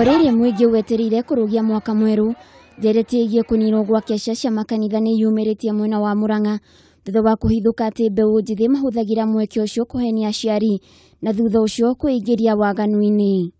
Orĩrĩ mũingĩ wetereire kũrũgia mwaka mwerũ, ndereti ĩgiĩ kũninwo gwa keca cia makanitha nĩ yumĩrĩtie mwena wa Murang'a thutha wa kũhithũka atĩ mbeũ njĩthĩ mahũthagĩra mweke ũcio kũhenia aciari na thutha ũcio kwĩingĩria waganu-inĩ.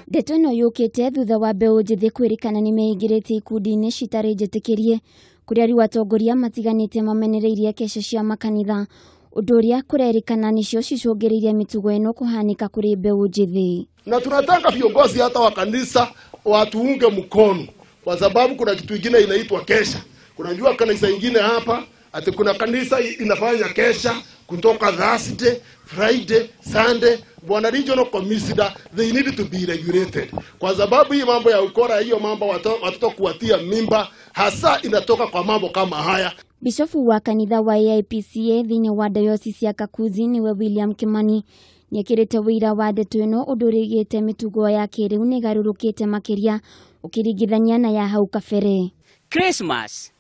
Ndeto ĩno yũkĩte thutha wa mbeũ njĩthĩ kwĩrĩkana nĩ meingĩrĩtie ikundi-inĩ citarĩ njĩtĩkĩrie kũrĩa rĩu atongoria matiganĩte mamenereirie keca cia makanitha, ũndũ ũrĩa kũrerĩkana nĩcio cicũngĩrĩirie mĩtugo ĩno kũhanĩka kũrĩ mbeũ njĩthĩ. Na tunataka viongozi hata wa kanisa watuunge mkono, kwa sababu kuna kitu kingine inaitwa kesha. Kunajua kanisa ingine hapa ati kuna kanisa inafanya kesha kutoka Thursday, Friday, Sunday. Bwana Regional Commissioner, they need to be regulated. Kwa sababu hii mambo ya ukora, hiyo mambo watoto kuwatia mimba hasa inatoka kwa mambo kama haya. Bishofu wa kanitha wa AIPCA thĩinĩ wa diocese ya Kakuzi niwe William Kimani nĩekĩrĩte wũira wa ndeto ĩno ũndũ ũrĩgĩte mĩtugo ya kĩrĩu nĩgarũrũkĩte makĩria ũkĩringithania na ya hau kabere. Christmas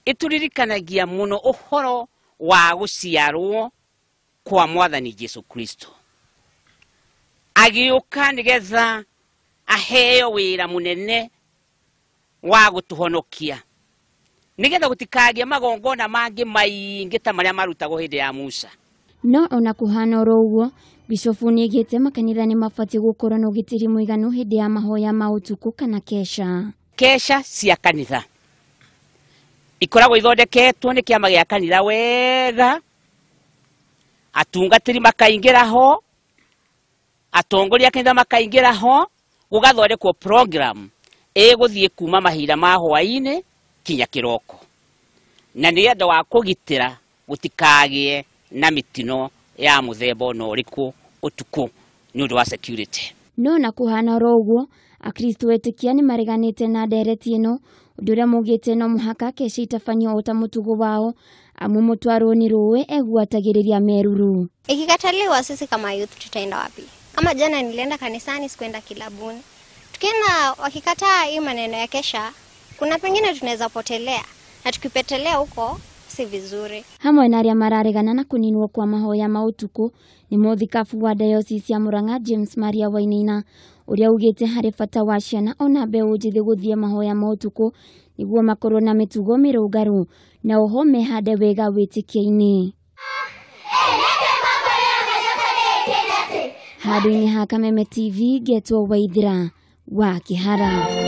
ĩtũririkanagia mũno ũhoro wa gũciarwo kwa Mwathani Jesu Kristo, agĩũka nĩgetha aheo wĩra mũnene wa gũtũhonokia, nĩgetha gũtikagĩe magongona mangĩ maingĩ ta marĩa marutagwo hĩndĩ ya Musa. No ona kũhana oro ũguo, bishofu nĩaigĩte makanitha nĩ mabatiĩ gũkorwo na ũgitĩri mũiganu hĩndĩ ya mahoya ma ũtukũ kana kesha. Kesha cia kanitha ikoragwo ithondeketwo nĩ kĩama gĩa kanitha wega, atungatĩri makaingĩra ho, atongoria a kanitha makaingĩra ho, gũgathondekwo program ĩgũthiĩ kuma mahinda ma hwaĩ-inĩ kinya kĩroko, na nĩ ũndũ wa kũgitĩra gũtikagĩe na mĩtino ya mũthemba ona ũrĩkũ ũtukũ nĩ ũndũ wa security. No na kũhana oro ũguo, akristo etĩkia nĩ mareganĩte na ndereti ĩno, ũndũ ũrĩa maugĩte no mũhaka kesha itabanio o ta mũtugo wao, amu mũtwarwo nĩ rũĩ egwatagĩrĩria meruru. Ikikataliwa sisi kama youth tutaenda wapi? Kama jana nilienda kanisani, sikuenda kilabuni. Tukienda wakikataa hii maneno ya kesha, kuna pengine tunaweza potelea, na tukipotelea huko si vizuri. Hamwe na arĩa mararegana na kũninwo kwa mahoya ma ũtukũ nĩ mũthikabu wa diocese ya Murang'a James Maria Wainaina, ũrĩa augĩte harĩ bata wa ciana ona mbeũ njĩthĩ gũthiĩ mahoya ma ũtukũ nĩguo makorwo na mĩtugo mĩrũngarũ na oho mehande wega wĩtĩkio-inĩ. Handũ-inĩ ha Kameme TV, ngetwo Waithira wa Kĩhara.